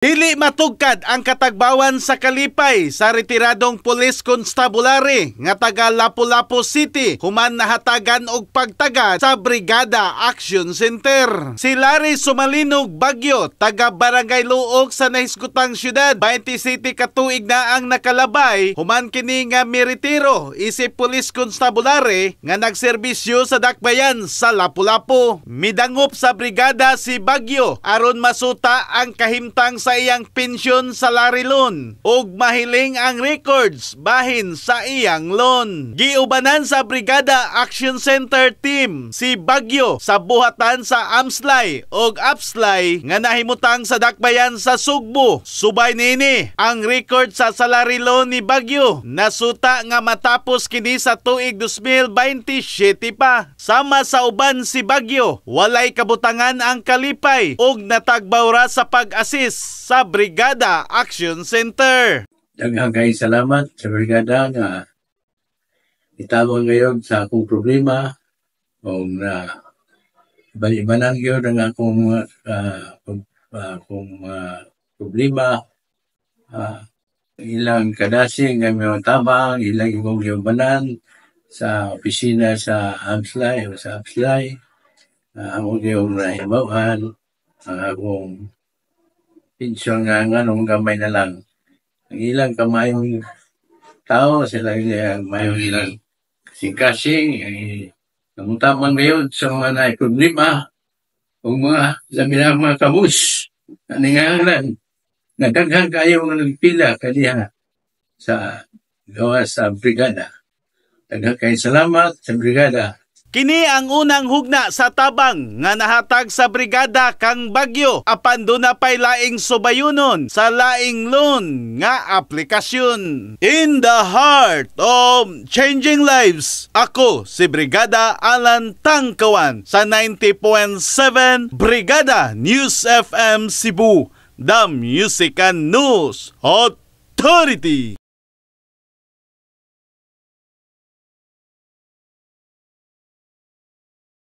Dili matugkad ang katagbawan sa kalipay sa retiradong pulis constabulary nga taga Lapu-Lapu City human nahatagan og pagtaga sa Brigada Action Center. Si Larry Sumalinog Bagyo, taga Barangay Luok sa nahisgutang syudad, 27 ka tuig na ang nakalabay human kini nga miretiro isip pulis constabulary nga nagserbisyo sa dakbayan sa Lapu-Lapu. Midangop sa brigada si Bagyo aron masuta ang kahimtang sa iyang pensyon salary loan ug mahiling ang records bahin sa iyang loan. Giubanan sa Brigada Action Center team si Bagyo sa buhatan sa AMSLAI ug APSLAI nga nahimutang sa dakbayan sa Sugbo. Subay niini, ang record sa salary loan ni Bagyo nasuta nga matapos kini sa tuig 2027 pa. Sama sa uban, si Bagyo walay kabutangan ang kalipay ug natagbaw ra sa pag-assist sa Brigada Action Center. Daghang kay salamat sa brigada nga itabang ngayon sa akong problema o na ibanan gyud ang akong problema, ilang kadasig nga mga tabang ilang imong giubanan sa opisina sa AMSLAI o sa APSLAI, akong yung nahibaw-an ang akong pensyon nga nganong gamay na lang. Ang ilang kamayong tao sila, mayong ilang kasing-kasing ay namutabang ngayon sa mga naay problema o mga labi na mga kabus na nangangahanglan nga daghan kayo nga nagpila kaniya sa gawas sa brigada. Daghan kay salamat sa brigada. Kini ang unang hugna sa tabang nga nahatag sa brigada kang Bagyo apan duna pay laing subayunon sa laing loan nga aplikasyon. In the heart of changing lives, ako si Brigada Alan Tangkawan sa 90.7 Brigada News FM Cebu, the Music and News Authority.